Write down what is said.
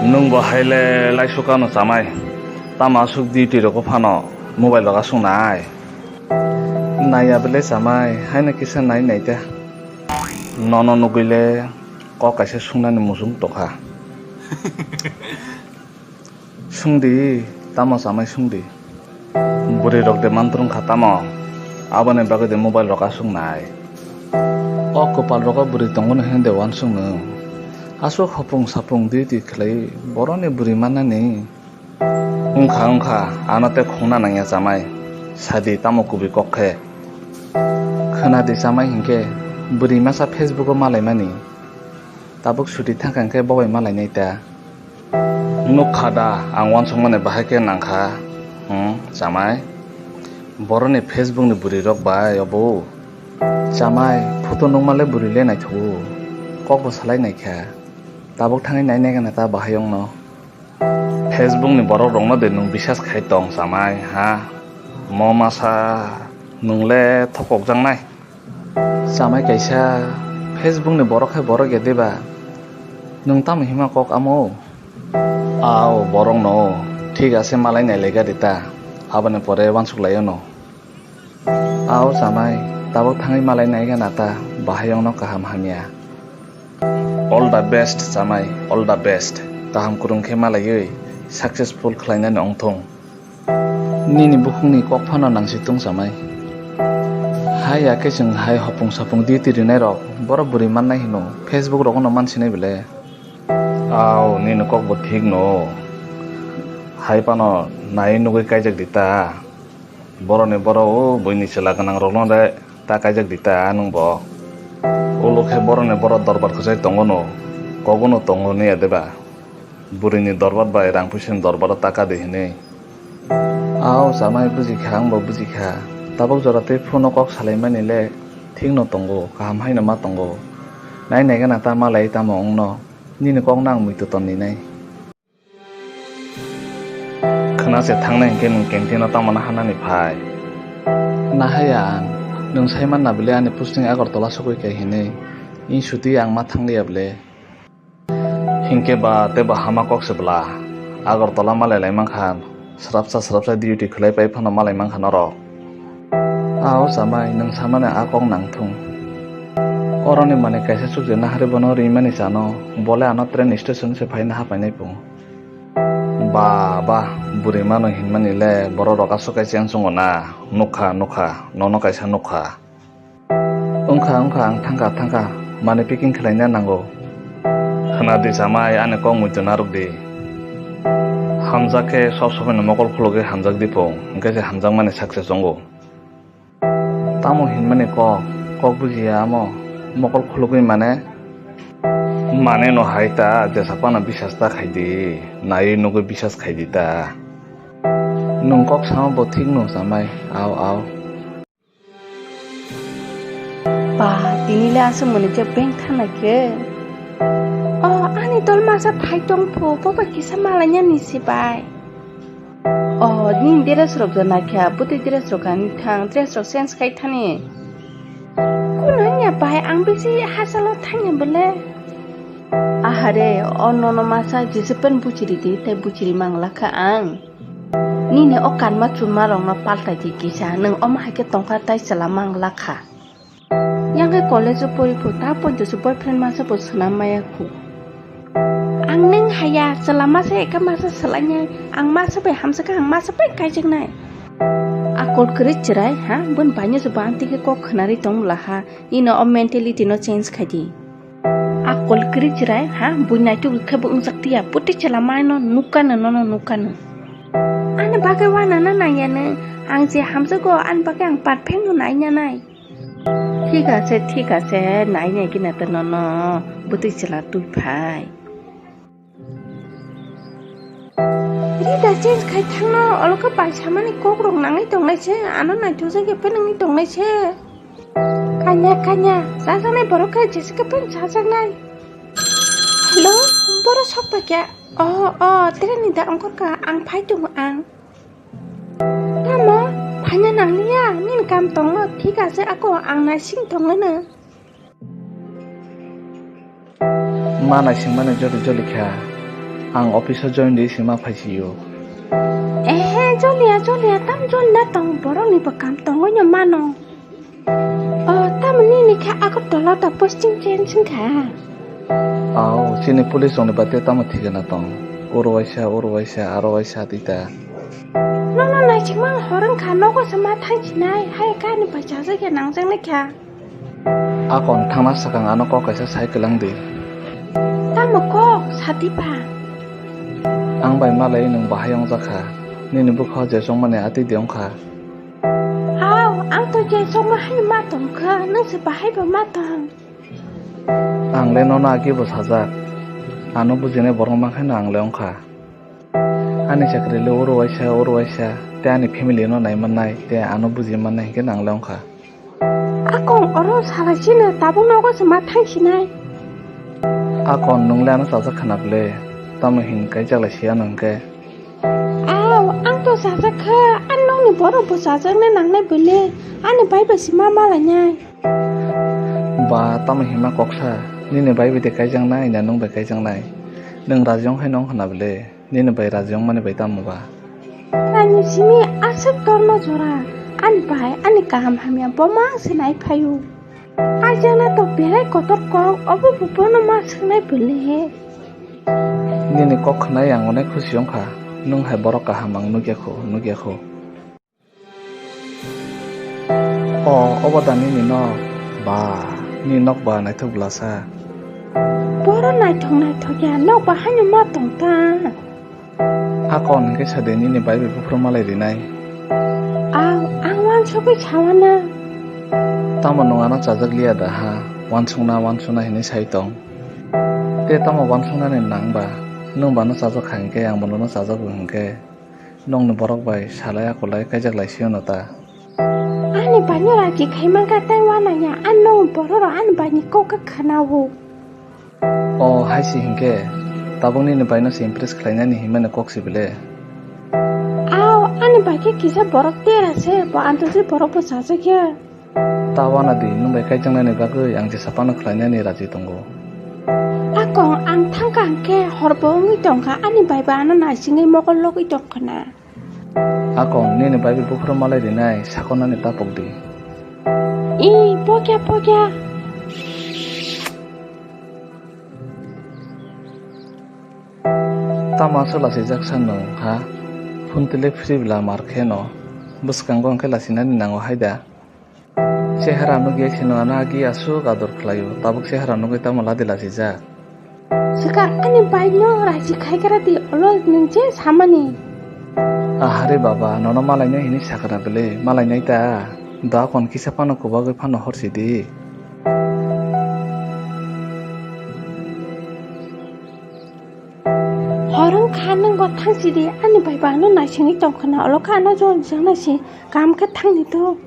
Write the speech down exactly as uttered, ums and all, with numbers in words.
Nwng bo hai le laisuk ano chamai. Tamo aswk duty rogo phano mobile rok aswk nai? Naiya bele chamai, haino kisa nai nai ta. Nono nugwi le kok kaisa sungnani muchung tokha. Sungdi, tamo chamai sungdi. Bwrwi rok de mantrung kha tamo. Aboni bagwi de mobile rok aswk nai. O kwpal rogo bwrwi tongo no hwnwi de uansuk nwng. Aswk hopung sapung duty khlai boroni bwrwi mannani. Wngkha wngkha, ano tei khungna nangya chamai. Sadi tamo kubui kok khe. Khwnadi chamai hinkhe bwrwi masa Facebook o malaimani. Tabuk suti thangkha hinkhe bo bai malainai ta. Nukha da, ang uansukmani bahai khe nangkha. Hmm, chamai. Boroni Facebook ni bwrwi rok bai obo. Chamai, photo nukma le bwrwi le naithogo. Kok bo salai naikha. Tabuk thangwi nai nai gana ta bahai wngno. Facebook ni borok rokno de nwng bisas khai tong chamai ha? Mo masa nwng le thokokjaknai. Chamai kaisa Facebook ni borok hai borok ya deba. Nwng tamo hima kok amo? Ao borok no thik ase malai nai lega di ta. Aboni pore uansuk lai no. Ao chamai, tabuk thangwi malai nai gana ta, bahai wngno kaham hamya. All the best chamai, all the best. Kaham kwrwng khe malaiwi successful khlainani wngthung. Nini bukhukni kok phano nangsi tung chamai. Hai ya khe chwng hai hopung sapung duty rinai rok, borok bwrwi mannai hino, Facebook rogono mansinai bele. Ao, nini kok bo thik no. Hai phano nai nugwi kaijak di ta. Boroni borok o buini chwla gwnang rokno de ta kaijak di ta nwng bo. Ulo khe boroni borok dorbar kwchai tongo no, kogono tongo niya deba? Bwrwini dorbar bai rang puisani dorbaro ta ka di hinwi. Ao chamai bujikha, ang bo bujikha. Tabuk jora tei phone o kok salaimani le thik no tongo, kaham haino ma tongo. Nai nai gana ta malai tamo wngno, nini kok no ang muitu ton ninai. Khwna se thangnai hinkhe nwng canteen o tamo nahanani phai? Nahaya ang, nwng sai manna bwle ani posting Agartala sogwi kai hinwi, inshuti ang ma thangliya bwle. Hinkhe ba teibo hama kok se bwla, Agartala malai lai mankha, srapsa srapsa duty khwlai pai phano malai mankha norok. Ao chamai, nwng samani a kok nangthung. Oroni manwi kaisa chukjak nahari bono rimani chano, bole ano train station se phaina hapainai pung. Ba, ba, bwrwi mano hinmani le borok rok aswk khe cheng chungo na? Nukha, nukha, nono kaisa nukha. Wngkha, wngkha, ang thangkha, thangkha, manwi packing khlaina nango. Khwna di chamai, ani kok muitu narwk di. Hamjak khe sob somoino mokol khulugwi hamjak di pung, hinkhe se hamjakmani success wngo. Tamo hinmani kok, kok bujiya amo, mokol khulugwi mane? Mane no hai ta, jesa phano bisas ta khai di, naiwi nugwi bisas khai di ta. Nwng kok sama bo thik no chamai, ao, ao. Ba, tini le aswk mwnwi khe beng thanai khe. O, ani dol masa phai tong phu, bo bai kisa malainani se bai. Oh, nini dress rok ja naikha, bwtwi dress rok ani thang, dress rok change khai thani. Kuno wngya bai, ang bisi hachalo thangya bwle. Ahare, o nono masa jesepen buchiri di, tei buchiri manglakha ang. Nini o kanma chunma rokno paltai di kisa, nwng omo hai khe tongkha tei chwla manglakha. Yang khe college o pori phu ta poito se boyfriend masa bo swnam maya khu. Ang neng haya, chwla masa eka masa swlainai, ang masa bai hamsa kha, ang masa bai kaijaknai. Akol kwrwi chwrai ha, bun baino se bang tike kok khwnari tong bwla ha, nini o mentality no change khai di. Akol kwrwi chwrai ha, bui naituk khe bo wngjak tiya, puti chwla maino nukano, nono nukano. Ani bagwi wanana nangyano, ang je hamjakgo, ani bagwi ang perfect no nainanai. Thik ase, thik ase, nai nai gina ta nono bwtwi chwla twi phai. Rida change khai thangno, olo khe bai samani kok rok nangwi tongnai se, ano naithokjak ya phe nangwi tongnai se. Kanya, kanya, chajaknai borok khe jesa khe phe chajaknai. Hello, borok sok pai khe? Oh, oh, train ni da ongkhor kha, ang phai tongo ang. Tamo? Phaina nangliya? Nini kam tongo, thik ase ako, ang naising tongano. Ma naisingmani jodi joli kha. Ang office o join di sima phaisio. Ehe, jolia, jolia, tam jolina tong, borok ni bo kam tongwi no mano. O, tamo nini khe Agartala ta posting change wngkha? Ao, chini police rokni bate tamo thikana tong. Oro waisa, oro waisa, aro waisa tita. Nono naichikmang hor wngkha, nogo se ma thangsinai, hai kani bai chajakya nangjaknai kha. Akon thangna swkang ano kok kaisa sai kwlang di. Tamo kok, sati pa? Ang bai malai nwng bahai wngjak kha. Nini bwkha o je chongmani atwi de wngkha. Ao, ang to je chongma hai ma tong kha, nwng se bahai ba ma tong. Ang le nono agi bo sajak. Ano bujinai borok mankhaino ang le wngkha. Ani chakri le oro waisa, oro waisa, tei ani family no nai mannai, tei ano buji mannai hinkhe nang le wngkha. Akon oro salai chini tabuk nogo se ma thang sinai. Akon nwng le ano chajak khana bwle, tamo hin kaijak lai si ano hinkhe? Ao, ang to chajak kha, ani nokni borok bo chajaknai nangnai bwle, ani bai bai se ma malainai. Ba, tamo hinma koksa, nini bai bai de kaijaknai, na nwng bai kaijaknai? Nwng raji wng hai no wng khana bwle, nini bai raji wngmani bai tamo ba? Ani simi aswk torno jora, ani bai ani kaham hamya bo mang se nai phaio. Ajana to belai kotor kok, obo bo bono ma swngnai bwle. Nini kok khwnai ang onek khusi wngkha, nwng hai borok kaham ang nukya kho, nukya kho. O, obo da nini nok? Ba, nini nok ba naithok bwlasa. Boro naithok naithok ya, nok ba haino ma tong ta. Akon hinkhe sade nini bai bai buphuru malai rinai. Ang, ang wansugwi sawana. Tamo nwng ano chajak liya da ha? Wansukna, wansukna hinwi sai tong. Te tamo wansuknani nang ba? Nwng bano chajak kha hinkhe, ang bo nono chajak bo hinkhe. Nokni borok bai salai akolai kaijak lai sio no ta. Ani baino raji khai mankha tei wanaya, ani nokni borok rok ani baini kok khe khwnao. O hai se hinkhe, tabuk nini baino se impress khlainani hinmani kok se bele. Ao, ani bai khe kisa borok tera se, bo antosi borok bo chajak ya. Ta wana di, nwng bai kaijaknani bagwi ang jesa phano khlainani raji tongo. Akong, ang thangkha hwnkhe horbo wngwi tongkha, ani bai ba ano naisingwi mokol logwi tongkha na. Akong, nini bai bai buphuru malai rinai, sakonani ta pokdi. I, pokya, pokya. Tamo aswk lasijak sa nwng, ha? Phone tele free bwla mar khe no. Bwskango hwnkhe lasinani nango hai da. Chehara nukya se no ano agi aswk ador khlaio, tabuk chehara nugwi tamo ladi lasijak? Swkang ani bai no raji khai kara di, olo nwng je samani. Ahare baba, nono malainai hinwi sakra bwle, malainai ta. Da kon kisa phano kubagwi phano hor sidi. Hor wngkha nwng bo thang sidi, ani bai ba ano naisingwi tongkha na, olo kha ano jol jang naising, kaham khe thangni to.